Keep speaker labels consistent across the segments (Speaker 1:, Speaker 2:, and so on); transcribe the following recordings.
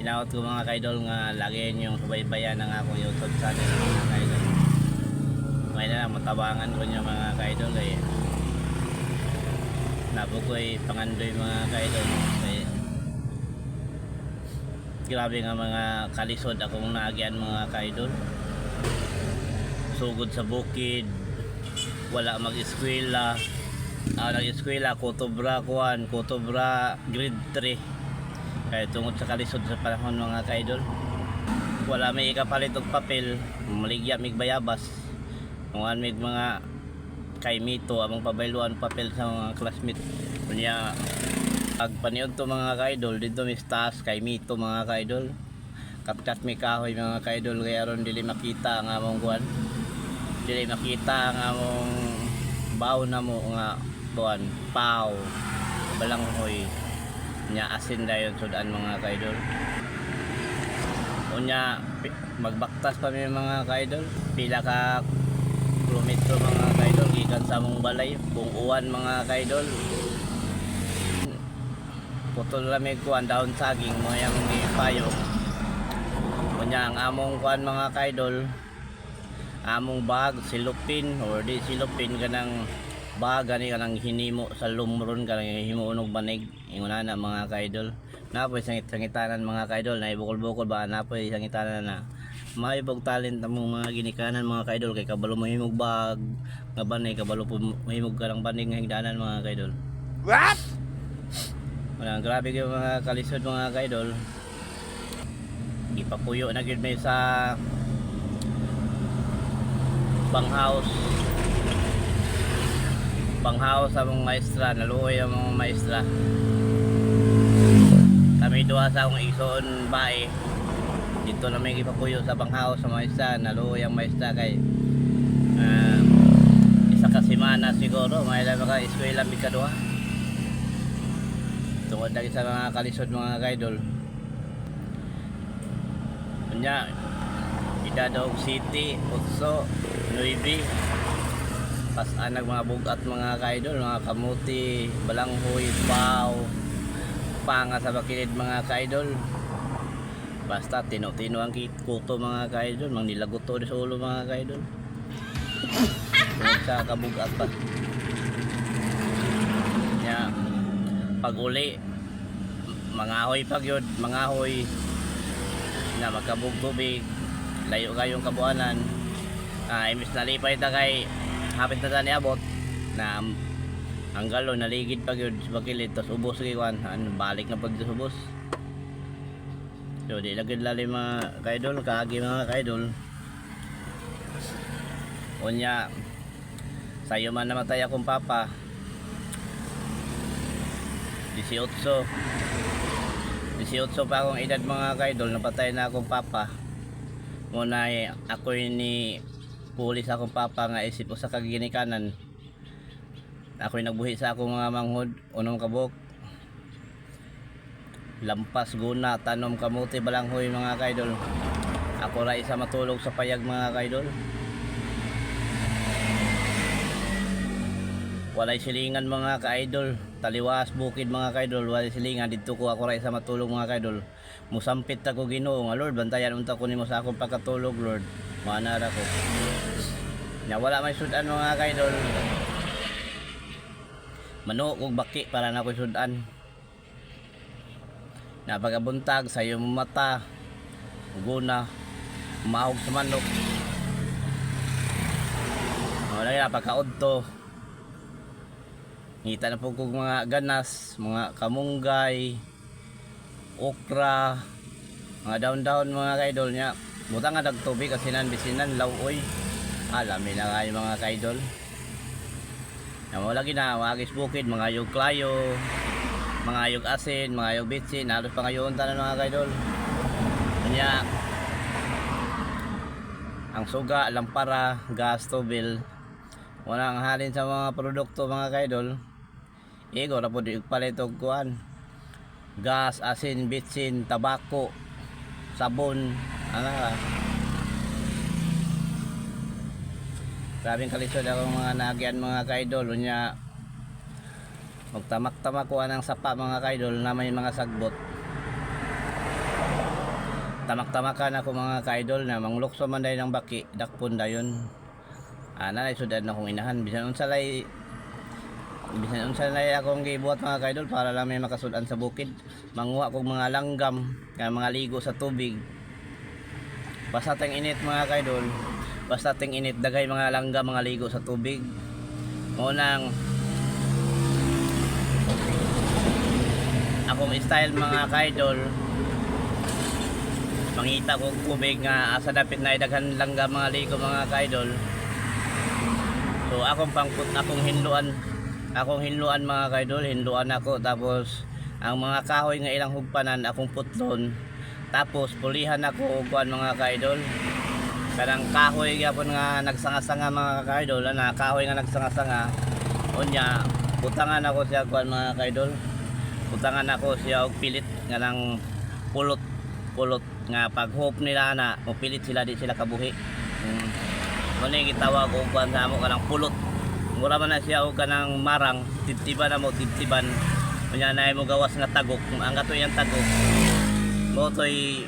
Speaker 1: Hinaot ko, mga kaidol, nga lagi ninyong subaybayan ang akong YouTube channel, mga kaidol. Ngayon na lang, matabangan ko niyo, mga kaidol, eh. Nabo ko'y pangandoy, mga kaidol. Eh, grabe nga mga kalisod akong naagian, mga kaidol. Sugod sa bukid, wala mag-eskwela. Ah, nag-eskwela, kutubra kuan, kutubra grade 3. Kaya tungod sa kalisod sa panahon, mga kaidol. Wala may ikapalit og papel, maligya mig bayabas. Nungan mig mga kaimito among pabayluan papel sa mga classmate. Kunya pag paniud to, mga kaidol, dito mi sa taas kaimito, mga kaidol. Katkat mi kahoy, mga kaidol, kaya aron dili makita ang among kuan. Dili makita ang among baon na mo nga kuan, paw, balanghoy. Nya asin dayon sudan, mga kaidol. Unya magbaktas pa mi, mga kaidol. Pila ka kilometro, mga kaidol, gikan sa among balay, buong uwan, mga kaidol. Putol ra mi kuan dahon saging mga yang gipayo. Unya ang among kuan, mga kaidol, among bag silupin or di silupin, kanang bag gani kanang hinimo sa lumron, kanang himo og banig ingon na, mga kaidol. Napoy sangit-sangitanan, mga kaidol, na ibukol-bukol ba, napoy sangitanan na may bog talent among mga ginikanan, mga kaidol, kay kabalo mahimog bag nga banig, kabalo po mahimog kanang banig nga higdanan, mga kaidol.
Speaker 2: What?
Speaker 1: Wala, grabe kayo mga kalisod, mga kaidol. Ipapuyo na gyud may sa banghouse. Banghouse sa mong maestra, naluoy ang mga maestra. Kami duha sa akong igsoon bae. Dito na may ipapuyo sa banghouse sa maestra, naluoy ang maestra kay isa ka semana siguro, may lang maka eskwela mi kaduha. Tungod lagi sa mga kalisod, mga kaidol. Unya, edad og city, 8, 9. Pas-anag mga bugat, mga kaidol, mga kamuti, balanghoy, paw, panga sa bakilid, mga kaidol. Basta tino-tino ang kuto, mga kaidol, mang nilagoto sa ulo, mga kaidol. Tungod sa kabugat pa. Nya, pag uli, mangahoy pag yun, mangahoy na magkabog tubig, layo kayong kabuanan. Ah, imbis nalipay ta kay hapit na ta niabot na ang galon naligid pag yun sa bakilid, tapos ubos kay kuan, ano, balik na pag sa ubos. So di lagi lalim, mga kaidol, kaagi, mga kaidol. Unya sayo man namatay akong papa, 18 18 pa akong edad, mga kaidol, napatay na akong papa. Muna eh, ako'y ni pulis akong papa nga isip usa ka ginikanan. Ako'y nagbuhi sa akong mga manghod, unong kabuk. Lampas, guna, tanom, kamuti, balanghoy, mga kaidol. Ako ra isa matulog sa payag, mga kaidol. Walay silingan, mga ka-idol. Taliwas bukid, mga ka-idol, walay silingan didto ko ako ra isa matulog, mga ka-idol. Musampit ako Ginoo nga Lord, bantayan unta ko nimo sa akong pagkatulog, Lord. Maana ra ko. Nya wala may sudan, mga ka-idol. Manok ug baki para na ko sudan. Na pagabuntag sa iyong mata, guna, mahog sa manok. Wala na pagkaudto. Ngita na po kong mga ganas, mga kamunggay, okra, mga daon-daon, mga kaidol niya. Buta nga nagtubig kasi nan bisinan lawoy. Alami na kayo, mga kaidol. Na lagi na wagis bukid, mga yug klayo, mga yug asin, mga yug bitsin, halos pa ngayon tanan, mga kaidol. Kanya ang suga, lampara, gas, tubil, wala ang halin sa mga produkto, mga kaidol. Igo ra po di palit og kuan. Gas, asin, bitsin, tabako, sabon, ano ka. Grabing kalisod akong mga naagian, mga kaidol. Unya, magtamak-tamak ko ang sapa, mga kaidol, na may mga sagbot. Tamak-tamakan ako, mga ka-idol, na manglukso man dayon ang baki, dakpon dayon. Ana na sudan akong inahan, bisan unsa lay akong gibuhat, mga ka-idol, para lang may makasudan sa bukid. Manguha kog mga langgam, kaya mga ligo sa tubig. Basta ting init, mga ka-idol, basta ting init, daghay mga langgam, mga ligo sa tubig. Mao nang akong style, mga ka-idol, mangita ko tubig nga asa dapit na daghan langgam, mga ligo, mga ka-idol. So akong pangput, akong hinluan, mga ka-idol, hinluan ako, tapos ang mga kahoy nga ilang hugpanan akong putlon. Tapos pulihan ako og kuan, mga ka-idol. Kanang kahoy gyapon nga nagsanga-sanga, mga ka-idol, ana kahoy nga nagsanga-sanga. Unya butangan ako siya kuan, mga ka-idol. Butangan ako siya og pilit nga nang pulot pulot nga pag-hope nila na mopilit sila, di sila kabuhi. Mao ni gitawag og kuan sa amo, kanang pulot. Mura man na siya og kanang marang, tibtiban na mo, tibtiban. Unya na mo gawas nga tagok, ang kato iyang tagok. Mo to'y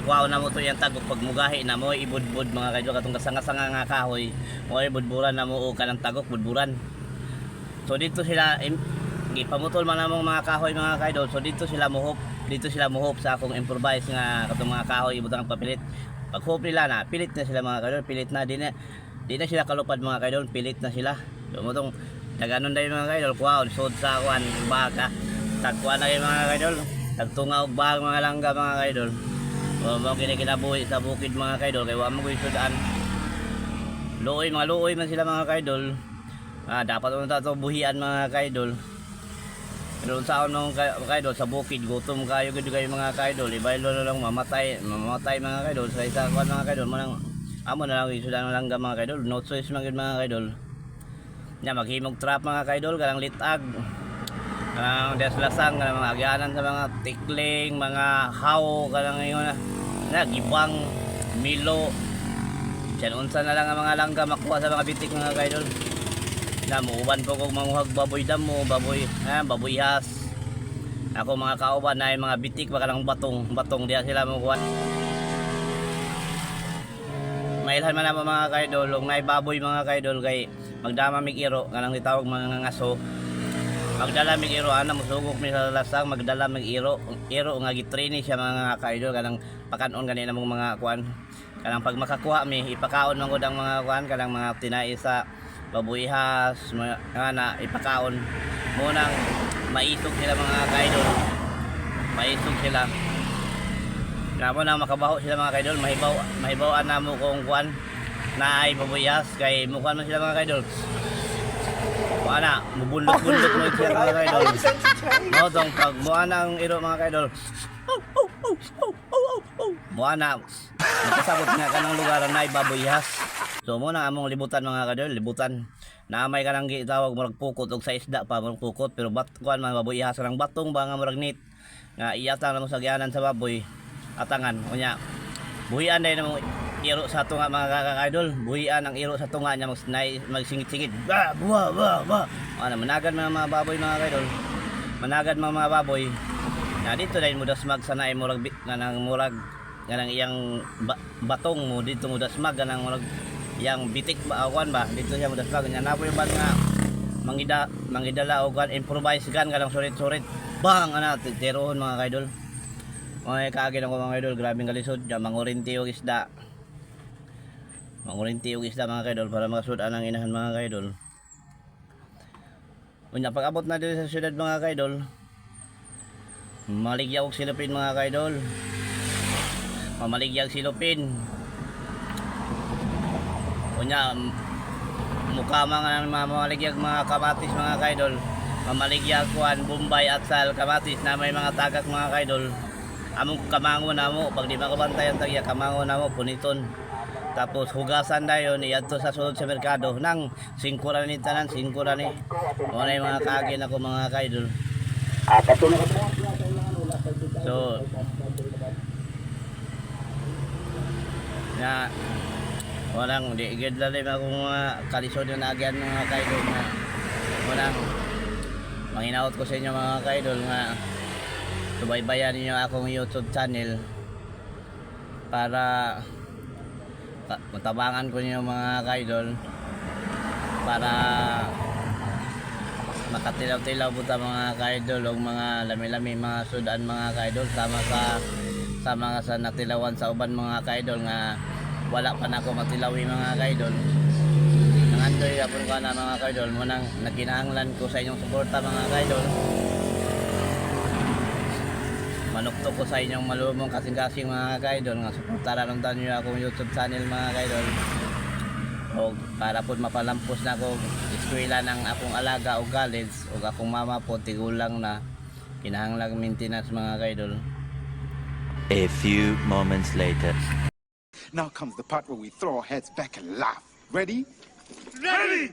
Speaker 1: kuhaon na mo to iyang tagok pag mugahi na mo ibudbud, mga kaidol, katong kasanga-sanga nga kahoy mo ibudburan na mo og kanang tagok, budburan. So dito sila gipamutol man namong mga kahoy, mga kaidol. So dito sila muhop sa akong improvise nga katong mga kahoy ibutang papilit. Pag hop nila na, pilit na sila, mga kaidol, pilit na di na sila kalupad, mga kaidol, pilit na sila. So mo tong naganon dahil, mga kaidol, kuhaon sud sa kuan baka. Tagkuan na kayo, mga kaidol. Tagtunga og bahag mga langga, mga kaidol. O mo kini kinabuhi sa bukid, mga kaidol, kay wa mo koy sudan. Luoy, mga luoy man sila, mga kaidol. Ah, dapat mo to buhian, mga kaidol. Pero unsaon nung kaidol sa bukid, gutom kayo gud kayo, mga kaidol, ibaylo na lang mamatay, mamatay, mga kaidol, sa isa kuan, mga kaidol, manang amo na lang isudan lang mga kaidol, no choice man gud, mga kaidol. Nya maghimog trap, mga kaidol, kanang litag. Kanang deslasang, kanang mga agyanan sa mga tikling, mga haw, kanang ingon na, na gibang, milo. Diyan unsa na lang ang mga langga makuha sa mga bitik, mga kaidol. Na muuban po kog manguhag baboy damo, baboy, ha, baboy has. Ako mga kauban na yung mga bitik baka lang batong, batong diya sila makuha. Mailhan man naman, mga kaidol, ug naay baboy, mga kaidol, kay magdama mig iro kanang gitawag mga ngaso. Magdala mig iro ana, musugok mi sa lasang, magdala mig iro, iro nga gitraining siya, mga kaidol, kanang pakanon gani namong mga kuan. Kanang pag makakuha mi, ipakaon man gud ang mga kuan, kanang mga tinai sa baboyhas, mga nga na ipakaon. Mo nang maisog sila, mga kaidol. Maisog sila. Namo na makabaho sila, mga kaidol, mahibaw mahibaw na mo kung kuan na ay baboyhas kay mukuan man sila, mga kaidol. Wala, mubundot-bundot mo siya, mga kaidol. Mo tong pag mo ang iro, mga kaidol. Mo na makasabot nga kanang lugar na baboyhas. So mo na among libutan, mga kaidol, libutan. Na may kanang gitawag murag pukot og sa isda pa, murag pukot pero bat kuan man baboyhas, kanang batong ba nga murag net nga iyatang na mo sa gianan sa baboy atangan unya buhian dahil namong iro sa tunga, mga kakaidol, buhian ang iro sa tunga niya, magsingit-singit ba buwa ba ba ano, managan mga mga baboy, mga kaidol, managan mga mga baboy na dito dahil mo dasmag sa naay murag nga nang murag nga nang iyang batong mo dito mo dasmag nga nang murag iyang bitik ba kuan ba dito siya mo dasmag nya na po yung ban nga mangidala og kuan, improvise gun, kanang surit-surit bang ana tirohon, mga kaidol. Mga kaagi lang ko, mga idol, grabing kalisod. Diyan, mangurinti og isda. Mangurinti og isda, mga kaidol, para makasudan ang inahan, mga kaidol. Unya pag abot na dito sa syudad, mga kaidol, maligya og silupin, mga kaidol. Mamaligya og silupin. Unya mukha mga mamaligya mga kamatis, mga kaidol. Mamaligya kuan Bombay at sal kamatis na may mga tagak, mga kaidol. Among kamango na mo pag di makabantay ang tagya, kamango na mo puniton. Tapos hugasan dayon iadto sa sulod sa merkado nang 5 ra ni tanan, 5 ra ni. Mo na yung mga kaagi nako, mga kaidol. So na walang di gid lalim akong mga kalisod na naagyan, mga kaidol, na walang manginaot ko sa inyo, mga kaidol, nga Subaybayan ninyo akong YouTube channel para matabangan ko ninyo, mga kaidol, para makatilaw-tilaw po ta, mga kaidol, og mga lami-lami mga sudan, mga kaidol, sama sa mga sa natilawan sa uban, mga kaidol, nga wala pa nako matilawi, mga kaidol. Nangandoy gapon ko na, mga kaidol, mo nang nagkinahanglan ko sa inyong suporta, mga kaidol. Manuktok ko sa inyong malumong kasing-kasing, mga kaidol, nga suportaran unta niyo akong YouTube channel, mga kaidol, o para po mapalampos na ako eskwela ng akong alaga o college, o akong mama po tigulang na, kinahanglang maintenance, mga kaidol.
Speaker 2: A few moments later.
Speaker 3: Now comes the part where we throw our heads back and laugh. Ready? Ready!